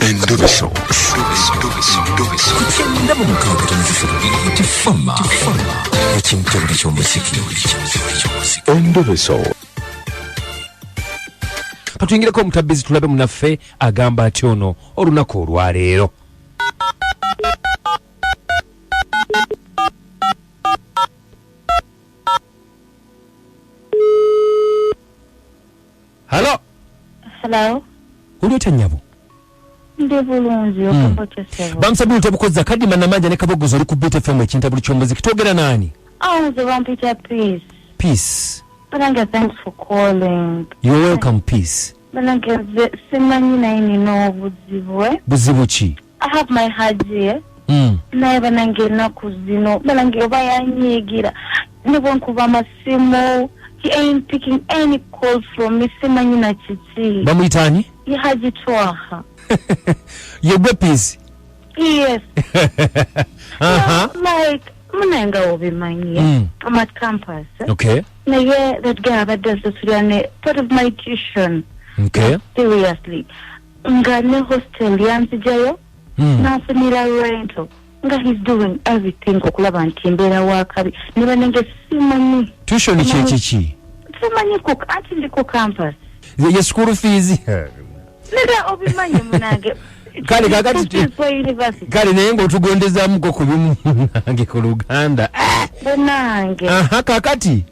Endobeso. Ku 96.3 Beat Fama. Ekintabuli ky'omuziki. Endobeso. Katuyingireko omutabbizi tulabe munaffe agamba atya ono olunaku olwaleero. Halo. Hello. Oli otya nnyabo? Ndi bulungi, okombote sebo. Bamusabye tebukozza Kadima Namanja ne Kabogoza, oli ku Beat FM ekintabuli ky'omuziki. Twogera naani? Oh, nze bampita Peace. Peace. Banange, thanks for calling. You're welcome, Peace. Banange, nze simanyi naye nina obuzibu, eh? Buzibu ki? I have my haji, eh? Naye banange ennaku zino banange oba yanyiigira ne bwe nkuba amasimu, he ain't picking any calls from me, simanyi na kiki. Bamuyita ani? Ye Haji Twaha. Yegwe Peace? Yes. Aha. Like munaye nga obimanyi, I'm at campus, eh? Okay. Naye that guy abadde asasulira ne part of my tuition. Seriously, nga ne hostel yanzijayo nanfunira rental, nga he's doing everything okulaba nti mbeera wakabi ne banange simanyi. Tuition kyekiki? Simanyi ku anti ndi ku campus. Ye school fees. Nega obimanyi munange. Kale, kakati School fees for university. Kale naye ng'otugondezaamuko ku bimu nange ku Luganda. Banange. Aha, kakati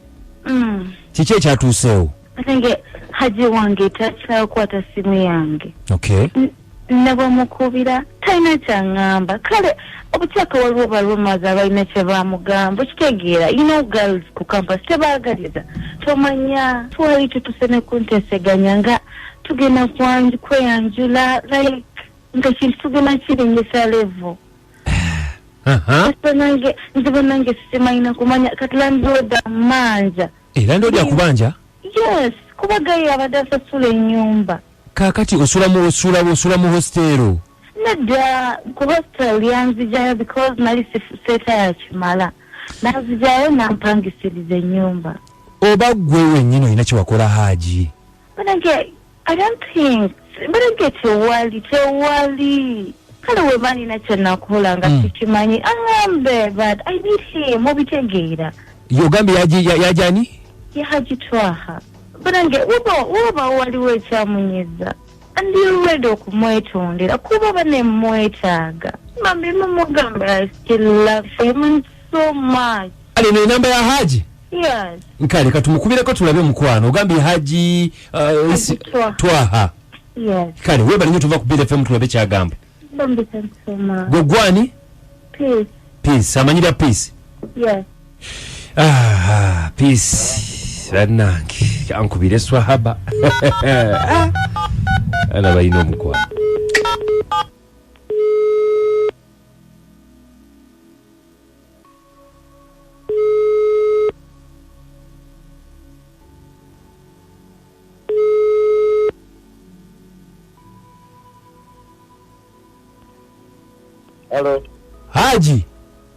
kiki ekyatuuseewo? Banange, haji wange takyakwata simu yange. Ne bwemukubira talina kyaŋŋamba. Kale obukyaka waliwo barumas abalina kye bamugamba, okitegeera, you know, girls ku campus tebaagaliza, tomanya twali tutuse ne kunteseganya nga tugenda kweyanjula, like nga kintu tugenda kiringisa level. Banange, nze banange simanyi kumanya kati landlord amanja. Era ndodi akubanja? Yes, kuba gaye abadde asasula ennyumba. Kakati osula mu osula mu hostelo? Nedda, ku hostel yanzijayo because nali seeta yakimala, nanzijayo nampangisiriza ennyumba. Oba gwe wennyini olina kyewakola Haji? Banange, I don't think, banange tewali. Kale weba nina kyenakola nga sikimanyi aŋambe, but I need him, obitegeera. Ye ogambye yajani? Ye Haji Twaha. Banange, woba waliwo ekyamunyiza, ndi ready okumwetondera kuba banemwetaaga. Bambi mumugamba I still love him and so much. Kale eno enamba ya Haji? Yes. Nkale katumukubireko tulabe mukwano. Ogambye Haji Haji Twaha. Twaha. Yes. Kale webale nnyo, tuva ku Beat FM tulabe kyagamba. Bambi, thanks so much. Gwe gwani? Peace. Peace, amanyira Peace. Yes. Ah, Peace bannange ankubire swahaba ana balina omukwano. Halo. Haji.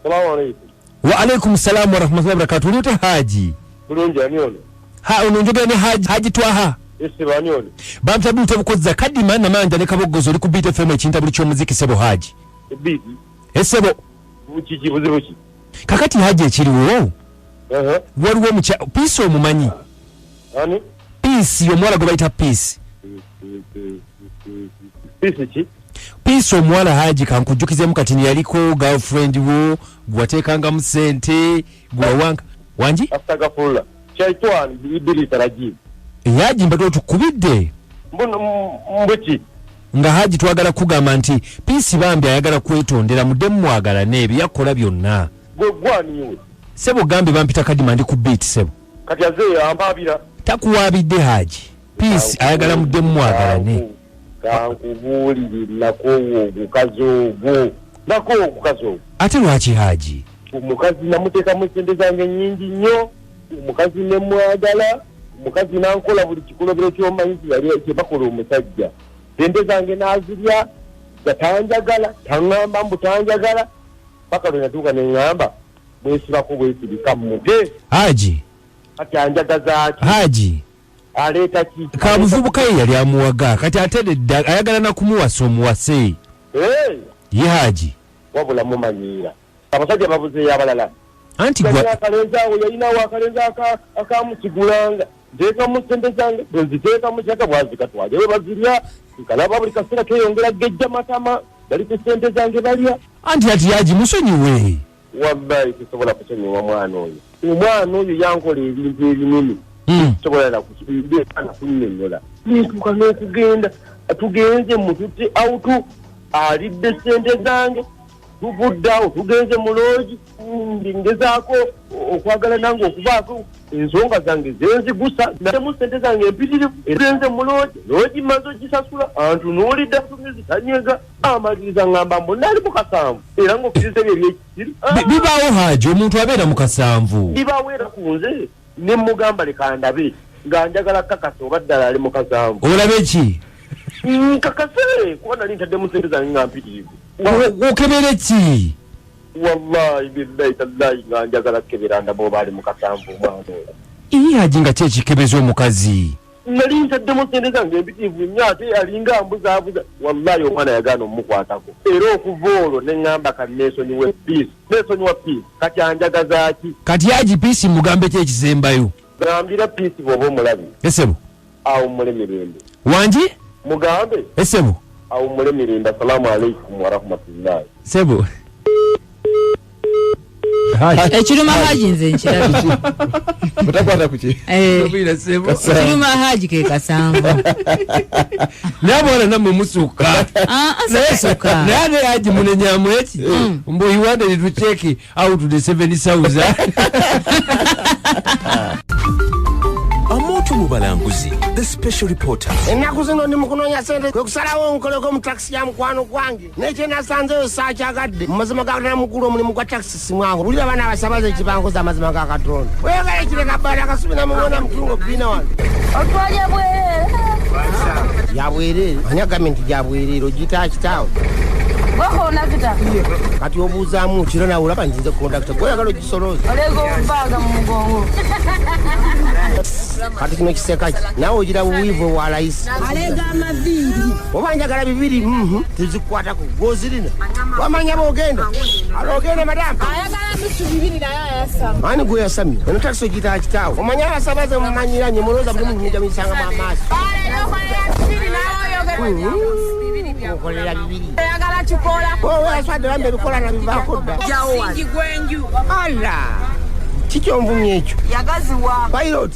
Salamu alaikum. Wa alaikum salam wa rahmatullahi wa barakatuh. Oli otya Haji? Bulungi, ani ono? Ha, ono njogera ne Haji, Haji Twaha. Ese bani ono? Bamutabuli tebukozza Kadima Namanja ne Kabogoza, oli ku Beat FM ekintabuli ky'omuziki sebo Haji. Ebiiti. Esebo. Kiki buzibu ki? Kakati Haji ekiriwo. Ehe. Waliwo omukya Peace omumanyi? Ani? Peace omuwala gwe bayita Peace. Peace ki? Peace omuwala Haji kankujjukizemu kati yaliko girlfriend wo gwateekangamu ssente gwawanga wangi? Astagfirullah. Shaitani ibilisi rajim. Haji mbadde otukubidde. Mbuno mbuki. Nga Haji twagala kugamba nti Peace bambi ayagala kwetondera muddemu mwagalane ebyo yakola byonna. Gwe gwani iwe? Sebo gambe bampita Kadima ndi ku beat sebo. Kati azeeyo ampaabira. Takuwaabidde Haji. Peace ayagala muddemu mwagalane. Kankubuulire nakoowa ogukazi ogwo. Nakoowa ogukazi ogwo. Ate lwaki Haji? Omukazi namuteekamu sente zange nnyingi nnyo. Omukazi ne mwagala. Omukazi n'ankola buli kikolobero ky'omanyi kye bakola omusajja. Sente zange n'azirya, nga tanjagala, taŋŋamba mbu tanjagala. Paka lwe natuuka ne ŋŋamba, bwesibako bwesibika mmute. Haji. Kati anjagaza ki? Haji. Aleeta ki? Kamuvubuka ye yali amuwaga, kati ate nedda, ayagala nakumuwasa omuwase. Ye Haji. Wabula mumanyiira, abasajja babuzeeyo abalala. Anti yalina akalenzi awo, yalinawo akalenzi akamusigulanga, nteekamu sente zange, bwenziteekamu kyaka bwazikatwala ewe bazirya, nkalaba buli kaseera keyongera gejja matama, bali ku sente zange balya. Anti ati Haji musonyiwe. Wallahi sisobola kusonyiwa mwana oyo. Omwana oyo yankola ebintu ebinene, sobola nakunnyonnyola. Nintuuka n'okugenda, tugenze mututte autu, alidde sente zange, tuvudde awo tugenze mu loogi, ngezaako okwagala nange okubaako ensonga zange zenzigusa, natemu sente zange empitirivu, egenze mu loogi, loogi maze ogisasula, antunuulidde butunuzi tanyega, amaliriza ngamba mbu nali mu kasanvu, era ng'okkiriza ebyo ebyekisiru. Bibaawo Haji, omuntu abeera mu kasanvu. Bibaawo era ku nze ne mugamba leka ndabe, nga njagala kakasa oba ddala ali mu kasanvu. Olabe ki? Nkakase kuba nali ntaddemu sente zange nga mpitirivu. Okebere ki? Wallahi billahi tallahi nga njagala kukebera ndaba oba ali mu kasanvu omwana oyo. Ii Haji nga ki ekikebeza omukazi? Nali ntaddemu sente zange empitirivu nnyo, ate alinga ambuzaabuza. Wallahi omwana yagaana omukwatako. Era okuva olwo ne ŋŋamba ka neesonyiwe Peace. Neesonyiwa Peace. Kati anjagaza ki? Kati Haji Peace mugambe ki ekisembayo? Gambira Peace bw'oba omulabye. Esebo. Awummule mirembe. Wangi? Mugambe. Esebo. Awummule mirembe. Assalamu alaikum warahmatullahi. Sebo. Ekiruma Haji nze nkirabye. Otakwata ku ki? Ekiruma Haji ke kasanvu. Naye abawala nammwe musuka. Sisuka. Naye ate Haji munenyamu eki? Mbu he wanted to check out the 7,000. Omuntu mu balanguzi, the special reporter. Ennaku zino ndi mu kunoonya ssente, kwe kusalawo nkoleko mu takisi ya mukwano gwange, naye kye nasanzeyo saakyagadde. Mu mazima ga Katonda mukulu, omulimu gwa takisi si mwangu. Wulira abaana abasabaza ekibanguza amazima ga Katonda. Oyagala ekireka bbala akasubi namubona mutungo bbiina wano. Otwalya bwereere. Ya bwereere? Ani agambye nti gya bwereere? Ogiyita kitaawe? Gwekondakita. Kati obuuzaamu kiro nawe olaba nti nze kondakita, gwe oyagala ogisolooza. Oleega obubaaga mu mugongo. Kati kino kiseka ki? Naawe ogira buwiivu bwa layisi. Aleega amaviiri. Oba njagala bibiri, tezikwatako, gw'ozirina. Wamanya bw'ogenda. Alo ogenda madamu. Ayagala nusu bibiri naye ayasama. Ani gwe yasamye? Eno takisi ogiyita kitaawe. Omanye abasabaze mumanyira nnyo, mulowooza buli muntu mujja muyisangamu amaaso. Okolera bibiri. Oyagala kikola. Owe aswadde bambi ebikola nabivaako dda. Singi gwenju. Ala! Kikyonvumya ekyo. Yagaziwa. Pilot.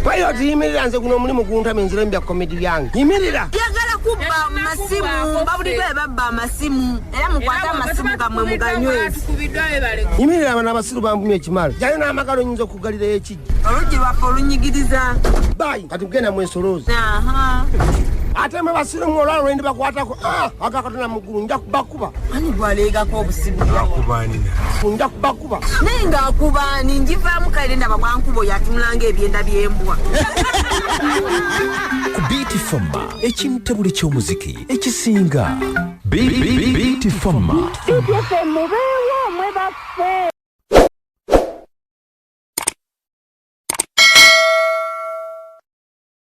Pilot yimirira, nze guno omulimu guntamye, nzira mu bya komedi byange. Yimirira. Yagala kubba masimu, babulijjo bwe babba amasimu, era mukwate amasimu gammwe muganyweze. Yimirira, bano abasiru banvumya ekimala. Jayo n'amagalo nyinza okugalirayo ekijja. Oluggi lwaffe olunyigiriza. Bayi, kati genda mwesolooze. Aha. Ate mwe basiru mwe olwalo lwe ndibakwatako, aga Katonda mu ggulu nja kubakuba. Ani gwaleegako obusibu? Nja kubakuba. Naye ng'akuba ani, njivaamu kale ndaba bwankuba oyo atunula ng'ebyenda by'embwa. Ku Beat Fama, ekintabuli ky'omuziki ekisinga. Beat Fama. BTFM mubeewo mwe baffe.